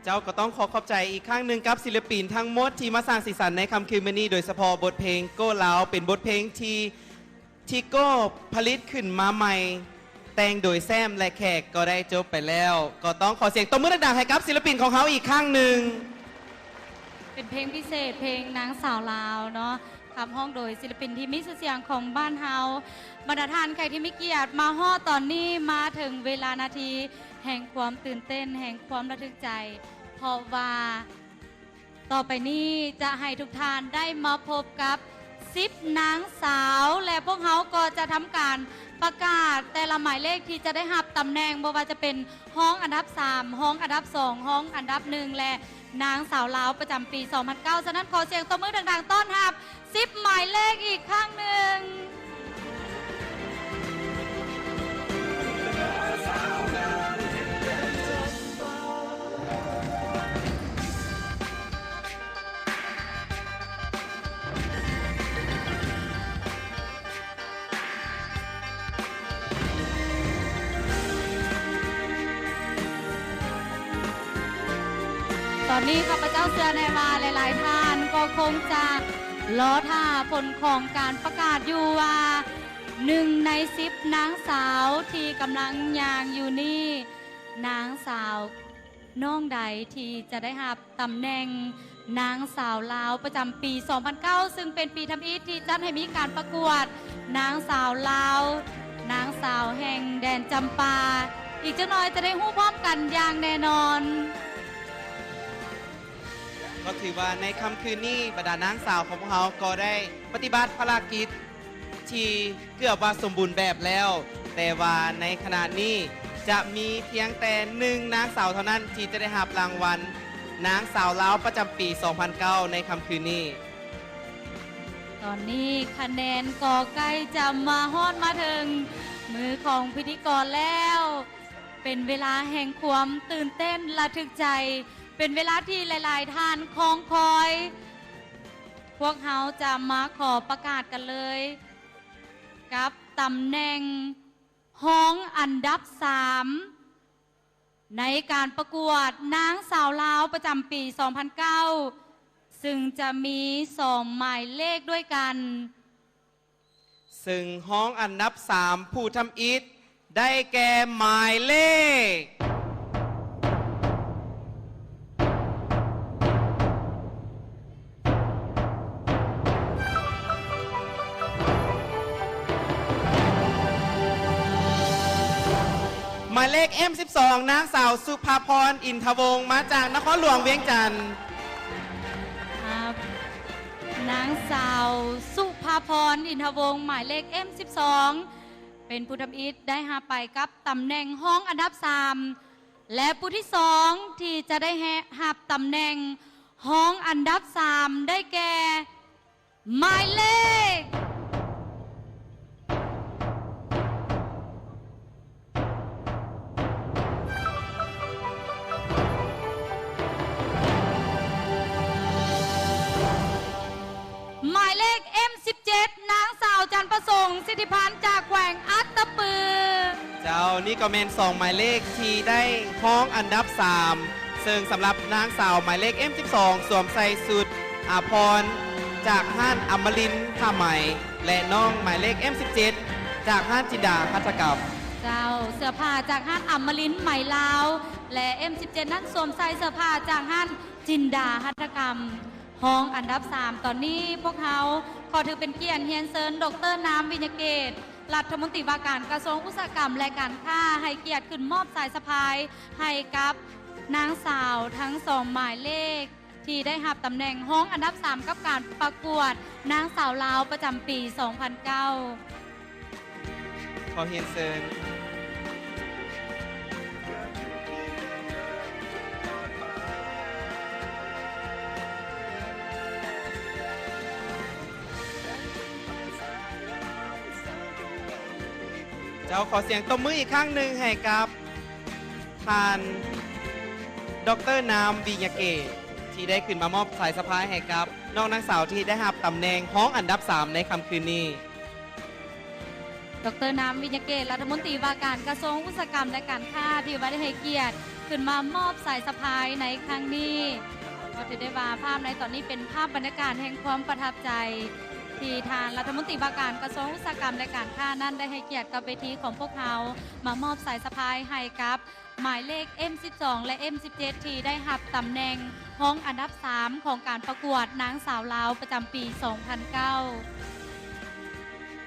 ເຈົ້າ ກໍຕ້ອງຂໍຂອບໃຈອີກຄັ້ງໜຶ່ງກັບສິລະປິນທັງໝົດທີ່ມາສ້າງສີສັນໃນຄ່ຳຄືນມື້ນີ້, ໂດຍສະເພາະບົດເພງໂກ້ລາວ ເປັນບົດເພງທີ່ ທີ່ໂກ້ຜະລິດຂຶ້ນມາໃໝ່, ແຕ່ງໂດຍແຊມ ແລະ ແຂກກໍໄດ້ຈົບໄປແລ້ວ. ກໍຕ້ອງຂໍສຽງຕົບມືດັງໆໃຫ້ກັບສິລະປິນຂອງເຮົາອີກຄັ້ງໜຶ່ງ. ເປັນເພງພິເສດ ເພງນາງສາວລາວເນາະ, ຂັບຮ້ອງໂດຍສິລະປິນທີ່ມີຊື່ສຽງຂອງບ້ານເຮົາ. ບັນດາທ່ານແຂກທີ່ມີກຽດ, ມາຮອດຕອນນີ້ ມາເຖິງເວລານາທີແຫ່ງຄວາມຕື່ນເຕັ້ນ, ແຫ່ງຄວາມລະທຶກໃຈ, ເພາະວ່າ ຕໍ່ໄປນີ້ຈະໃຫ້ທຸກທ່ານໄດ້ມາພົບກັບສິບນາງສາວ ແລະ ພວກເຮົາກໍຈະທຳການປະກາດແຕ່ລະໝາຍເລກທີ່ຈະໄດ້ຮັບຕຳແໜ່ງ, ບໍ່ວ່າຈະເປັນຮອງອັນດັບສາມ, ຮອງອັນດັບສອງ, ຮອງອັນດັບໜຶ່ງ ແລະ ນາງສາວລາວປະຈຳປີສອງພັນເກົ້າ. ສະນັ້ນ ຂໍສຽງຕົບມືດັງໆຕ້ອນຮັບສິບໝາຍເລກອີກຄັ້ງໜຶ່ງ. ຕອນນີ້ຂ້າພະເຈົ້າເຊື່ອແນ່ວ່າຫຼາຍໆທ່ານກໍຄົງຈະລໍຖ້າຜົນຂອງການປະກາດຢູ່ວ່າ ໜຶ່ງໃນສິບນາງສາວທີ່ກຳລັງຍ່າງຢູ່ນີ້ ນາງສາວ ນ້ອງໃດທີ່ຈະໄດ້ຮັບຕຳແໜ່ງນາງສາວລາວປະຈຳປີສອງພັນເກົ້າ ຊຶ່ງເປັນປີທຳອິດທີ່ຈັດໃຫ້ມີການປະກວດນາງສາວລາວ, ນາງສາວແຫ່ງແດນຈຳປາ. ອີກຈັກໜ່ອຍຈະໄດ້ຮູ້ພ້ອມກັນຢ່າງແນ່ນອນ. ກໍຖືວ່າໃນຄ່ຳຄືນນີ້ ບັນດານາງສາວຂອງພວກເຮົາກໍໄດ້ປະຕິບັດພາລະກິດ ທີ່ເກືອບວ່າສົມບູນແບບແລ້ວ, ແຕ່ວ່າໃນຂະນະນີ້ຈະມີພຽງແຕ່ໜຶ່ງນາງສາວເທົ່ານັ້ນທີ່ຈະໄດ້ຮັບລາງວັນນາງສາວລາວປະຈຳປີສອງພັນເກົ້າໃນຄ່ຳຄືນນີ້. ຕອນນີ້ຄະແນນກໍໃກ້ຈະມາຮອດມາເຖິງມືຂອງພິທີກອນແລ້ວ. ເປັນເວລາແຫ່ງຄວາມຕື່ນເຕັ້ນລະທຶກໃຈ, ເປັນເວລາທີ່ຫຼາຍໆທ່ານຄອງຄອຍ. ພວກເຮົາຈະມາຂໍປະກາດກັນເລີຍ ກັບຕຳແໜ່ງຮອງອັນດັບສາມ ໃນການປະກວດນາງສາວລາວປະຈຳປີສອງພັນເກົ້າ ຊຶ່ງຈະມີສອງໝາຍເລກດ້ວຍກັນ. ຊຶ່ງຮອງອັນດັບສາມຜູ້ທຳອິດໄດ້ແກ່ໝາຍເລກ ໝາຍເລກ ເອັມສິບສອງ ນາງສາວ ສຸພາພອນ ອິນທະວົງ ມາຈາກນະຄອນຫຼວງວຽງຈັນ. ນາງສາວ ສຸພາພອນ ອິນທະວົງ ໝາຍເລກ ເອັມສິບສອງ ເປັນຜູ້ທຳອິດໄດ້ຮັບໄປກັບຕຳແໜ່ງຮອງອັນດັບສາມ ແລະ ຜູ້ທີສອງທີ່ຈະໄດ້ແຮະ ຮັບຕຳແໜ່ງຮອງອັນດັບສາມ ໄດ້ແກ່ ໝາຍເລກ ໝາຍເລກ ເອັມສິບເຈັດ ນາງສາວ ຈັນປະສົງ ສິດທິພັນ ຈາກແຂວງອັດຕະປື. ເຈົ້າ, ນີ້ກໍແມ່ນສອງໝາຍເລກທີ່ໄດ້ຮອງອັນດັບສາມ ເຊິ່ງສຳລັບນາງສາວໝາຍເລກ ເອັມສິບສອງ ສວມໃສ່ຊຸດອາພອນຈາກຮ້ານອຳມະລິນຜ້າໄໝ ແລະ ນ້ອງໝາຍເລກ ເອັມສິບເຈັດ ຈາກຮ້ານຈິນດາຫັດຖະກຳ. ເຈົ້າ, ເສື້ອຜ້າຈາກຮ້ານອຳມະລິນໄໝລາວ ແລະ ເອັມສິບເຈັດ ນັ້ນສວມໃສ່ເສື້ອຜ້າຈາກຮ້ານຈິນດາຫັດຖະກຳ. ຮອງອັນດັບສາມ ຕອນນີ້ພວກເຮົາຂໍຖືເປັນກຽດຮຽນເຊີນ ດອກເຕີ ນາມ ວິຍະເກດ ລັດຖະມົນຕີວ່າການກະຊວງອຸດສາຫະກຳ ແລະ ການຄ້າ ໃຫ້ກຽດຂຶ້ນມອບສາຍສະພາຍໃຫ້ກັບນາງສາວທັງສອງໝາຍເລກ ທີ່ໄດ້ຮັບຕຳແໜ່ງຮອງອັນດັບສາມ ກັບການປະກວດນາງສາວລາວປະຈຳປີສອງພັນເກົ້າ. ຂໍຮຽນເຊີນ. ເຈົ້າ, ຂໍສຽງຕົບມືອີກຄັ້ງໜຶ່ງໃຫ້ກັບທ່ານ ດອກເຕີ ນາມ ວິຍະເກດ ທີ່ໄດ້ຂຶ້ນມາມອບສາຍສະພາຍໃຫ້ກັບນ້ອງນາງສາວທີ່ໄດ້ຮັບຕຳແໜ່ງຮອງອັນດັບສາມໃນຄ່ຳຄືນນີ້. ດອກເຕີ ນາມ ວິຍະເກດ ລັດຖະມົນຕີວ່າການກະຊວງອຸດສາຫະກຳ ແລະ ການຄ້າ ທີ່ວ່າໄດ້ໃຫ້ກຽດຂຶ້ນມາມອບສາຍສະພາຍໃນຄັ້ງນີ້. ກໍຖືໄດ້ວ່າພາບໃນຕອນນີ້ເປັນພາບບັນຍາກາດແຫ່ງຄວາມປະທັບໃຈ ທີ່ທ່ານລັດຖະມົນຕີວ່າການກະຊວງອຸດສາຫະກຳ ແລະ ການຄ້ານັ້ນໄດ້ໃຫ້ກຽດກັບເວທີຂອງພວກເຮົາ ມາມອບສາຍສະພາຍໃຫ້ກັບ ໝາຍເລກ ເອັມສິບສອງ ແລະ ເອັມສິບເຈັດ ທີ່ໄດ້ຮັບຕຳແໜ່ງຮອງອັນດັບສາມຂອງການປະກວດນາງສາວລາວປະຈຳປີສອງພັນເກົ້າ.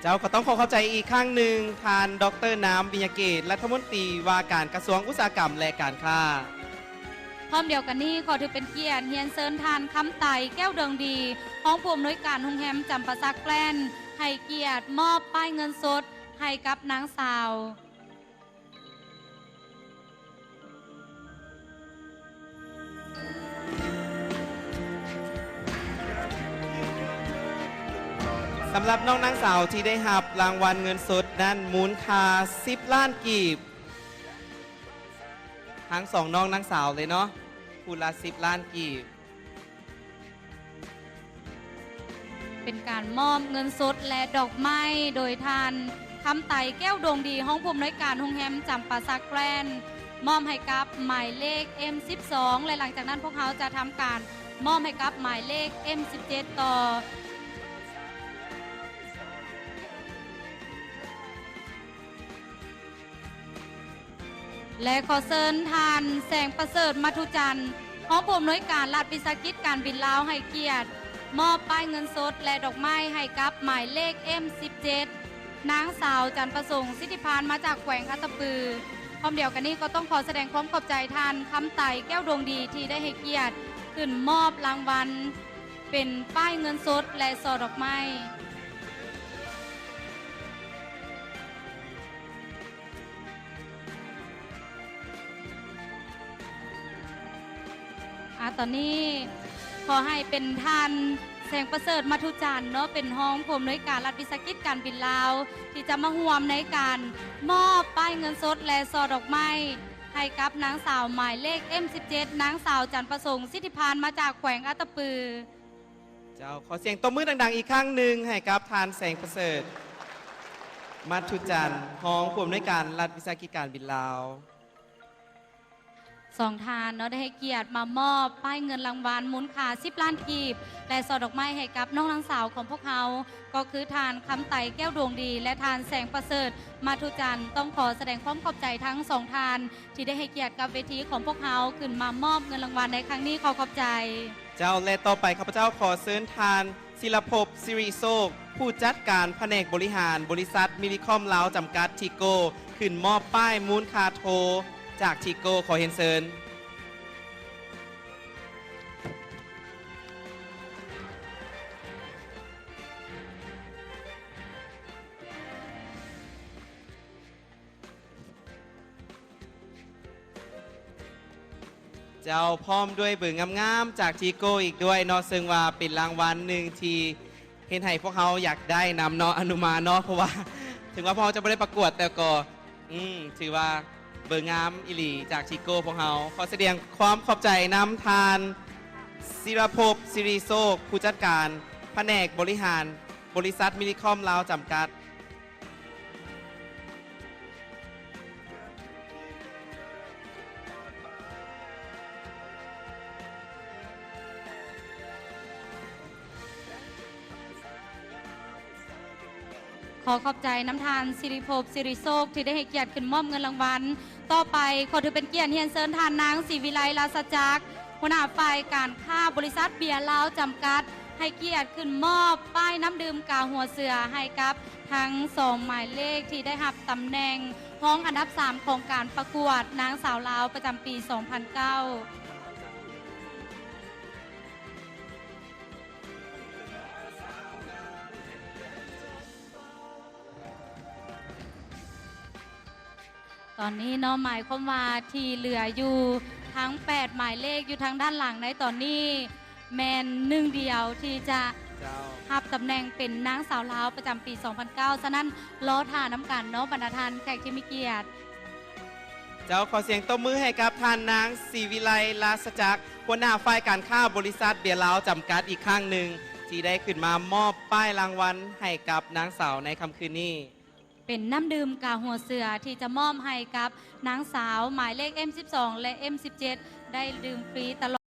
ເຈົ້າ ກໍຕ້ອງຂໍຂອບໃຈອີກຄັ້ງໜຶ່ງ ທ່ານ ດອກເຕີ ນາມ ວິຍະເກດ ລັດຖະມົນຕີວ່າການກະຊວງອຸດສາຫະກຳ ແລະ ການຄ້າ. ພ້ອມດຽວກັນນີ້ ຂໍຖືເປັນກຽດຮຽນເຊີນທ່ານ ຄຳໄຕ ແກ້ວດວງດີ ຮອງຜູ້ອຳນວຍການໂຮງແຮມຈຳປາສັກແກຣນ ໃຫ້ກຽດມອບປ້າຍເງິນສົດໃຫ້ກັບນາງສາວ. ສຳລັບນ້ອງນາງສາວທີ່ໄດ້ຮັບລາງວັນເງິນສົດນັ້ນ ມູນຄ່າສິບລ້ານກີບ, ທັງສອງນ້ອງນາງສາວເລີຍເນາະ, ຜູ້ລະສິບລ້ານກີບ. ເປັນການມອບເງິນສົດ ແລະ ດອກໄມ້ ໂດຍທ່ານ ຄຳໄຕ ແກ້ວດວງດີ ຮອງຜູ້ອຳນວຍການໂຮງແຮມຈຳປາສັກແກຣນ ມອບໃຫ້ກັບໝາຍເລກ ເອັມສິບສອງ ແລະ ຫຼັງຈາກນັ້ນພວກເຮົາຈະທຳການມອບໃຫ້ກັບໝາຍເລກ ເອັມສິບເຈັດ ຕໍ່. ແລະ ຂໍເຊີນທ່ານ ແສງປະເສີດ ມະທຸຈັນ ຮອງຜູ້ອຳນວຍການລັດວິສາຫະກິດການບິນລາວ ໃຫ້ກຽດມອບປ້າຍເງິນສົດ ແລະ ດອກໄມ້ໃຫ້ກັບໝາຍເລກ ເອັມສິບເຈັດ ນາງສາວ ຈັນປະສົງ ສິດທິພານ ມາຈາກແຂວງອັດຕະປື. ພ້ອມດຽວກັນນີ້ກໍຕ້ອງຂໍສະແດງຄວາມຂອບໃຈທ່ານ ຄຳໄຕ ແກ້ວດວງດີ ທີ່ໄດ້ໃຫ້ກຽດຂຶ້ນມອບລາງວັນເປັນປ້າຍເງິນສົດ ແລະ ຊ່ອດອກໄມ້. ອາ ຕອນນີ້ຂໍໃຫ້ເປັນທ່ານ ແສງປະເສີດ ມະທຸຈັນ ເນາະ ເປັນຮອງຜູ້ອຳນວຍການລັດວິສາຫະກິດການບິນລາວ ທີ່ຈະມາຮ່ວມໃນການມອບປ້າຍເງິນສົດ ແລະ ຊ່ອດອກໄມ້ໃຫ້ກັບນາງສາວໝາຍເລກ ເອັມສິບເຈັດ ນາງສາວ ຈັນປະສົງ ສິດທິພານ ມາຈາກແຂວງອັດຕະປື. ເຈົ້າ ຂໍສຽງຕົບມືດັງໆອີກຄັ້ງໜຶ່ງໃຫ້ກັບທ່ານ ແສງປະເສີດ ມະທຸຈັນ ຮອງຜູ້ອຳນວຍການລັດວິສາຫະກິດການບິນລາວ. ສອງທ່ານເນາະ ໄດ້ໃຫ້ກຽດມາມອບປ້າຍເງິນລາງວັນມູນຄ່າສິບລ້ານກີບ ແລະ ຊ່ອດອກໄມ້ໃຫ້ກັບນ້ອງນາງສາວຂອງພວກເຮົາ ກໍຄືທ່ານ ຄຳໄຕ ແກ້ວດວງດີ ແລະ ທ່ານ ແສງປະເສີດ ມະທຸຈັນ. ຕ້ອງຂໍສະແດງຄວາມຂອບໃຈທັງສອງທ່ານ ທີ່ໄດ້ໃຫ້ກຽດກັບເວທີຂອງພວກເຮົາ ຂຶ້ນມາມອບເງິນລາງວັນໃນຄັ້ງນີ້. ຂໍຂອບໃຈ. ເຈົ້າ ແລະ ຕໍ່ໄປຂ້າພະເຈົ້າຂໍເຊີນທ່ານ ສິລະພົບ ສິລິໂຊກ ຜູ້ຈັດການພະແນກບໍລິຫານບໍລິສັດມິລິຄອມລາວຈຳກັດ ທີໂກ ຂຶ້ນມອບປ້າຍມູນຄ່າໂທຈາກທີໂກ. ຂໍຮຽນເຊີນ. ເຈົ້າ ພ້ອມດ້ວຍເບີງາມໆຈາກທີໂກອີກດ້ວຍເນາະ ເຊິ່ງວ່າເປັນລາງວັນໜຶ່ງທີ່ເຮັດໃຫ້ພວກເຮົາຢາກໄດ້ນຳເນາະ ອະນຸມານເນາະ ເພາະວ່າເຖິງວ່າພວກເຮົາຈະບໍ່ໄດ້ປະກວດ ແຕ່ກໍ ອືມ ຖືວ່າເບີງາມອີ່ຫຼີຈາກທີໂກພວກເຮົາ. ຂໍສະແດງຄວາມຂອບໃຈນຳທ່ານ ສິລະພົບ ສິລິໂຊກ ຜູ້ຈັດການພະແນກບໍລິຫານບໍລິສັດມິລິຄອມລາວຈຳກັດ. ຂໍຂອບໃຈນຳທ່ານ ສິລິພົບ ສິລິໂຊກ ທີ່ໄດ້ໃຫ້ກຽດຂຶ້ນມອບເງິນລາງວັນ. ຕໍ່ໄປ ຂໍຖືເປັນກຽດຮຽນເຊີນທ່ານນາງ ສີວິໄລ ລາຊະຈັກ ຫົວໜ້າຝ່າຍການຄ້າບໍລິສັດເບຍລາວຈຳກັດ ໃຫ້ກຽດຂຶ້ນມອບປ້າຍນ້ຳດື່ມກາຫົວເສືອໃຫ້ກັບທັງສອງໝາຍເລກທີ່ໄດ້ຮັບຕຳແໜ່ງຮອງອັນດັບສາມຂອງການປະກວດນາງສາວລາວປະຈຳປີສອງພັນເກົ້າ. ຕອນນີ້ເນາະ ໝາຍຄວາມວ່າທີ່ເຫຼືອຢູ່ທັງແປດໝາຍເລກຢູ່ທາງດ້ານຫຼັງໃນຕອນນີ້ ແມ່ນໜຶ່ງດຽວທີ່ຈະ ເຈົ້າ ຮັບຕຳແໜ່ງເປັນນາງສາວລາວປະຈຳປີສອງພັນເກົ້າ. ສະນັ້ນ ລໍຖ້ານຳກັນເນາະ ບັນດາທ່ານແຂກທີ່ມີກຽດ. ເຈົ້າ ຂໍສຽງຕົບມືໃຫ້ກັບທ່ານນາງ ສີວິໄລ ລາຊະຈັກ ຫົວໜ້າຝ່າຍການຄ້າບໍລິສັດເບຍລາວຈຳກັດອີກຄັ້ງໜຶ່ງ ທີ່ໄດ້ຂຶ້ນມາມອບປ້າຍລາງວັນໃຫ້ກັບນາງສາວໃນຄ່ຳຄືນນີ້. ເປັນນ້ຳດື່ມກາຫົວເສືອ ທີ່ຈະມອບໃຫ້ກັບນາງສາວໝາຍເລກ ເອັມສິບສອງ ແລະ ເອັມສິບເຈັດ ໄດ້ດື່ມຟຣີຕະຫຼອດ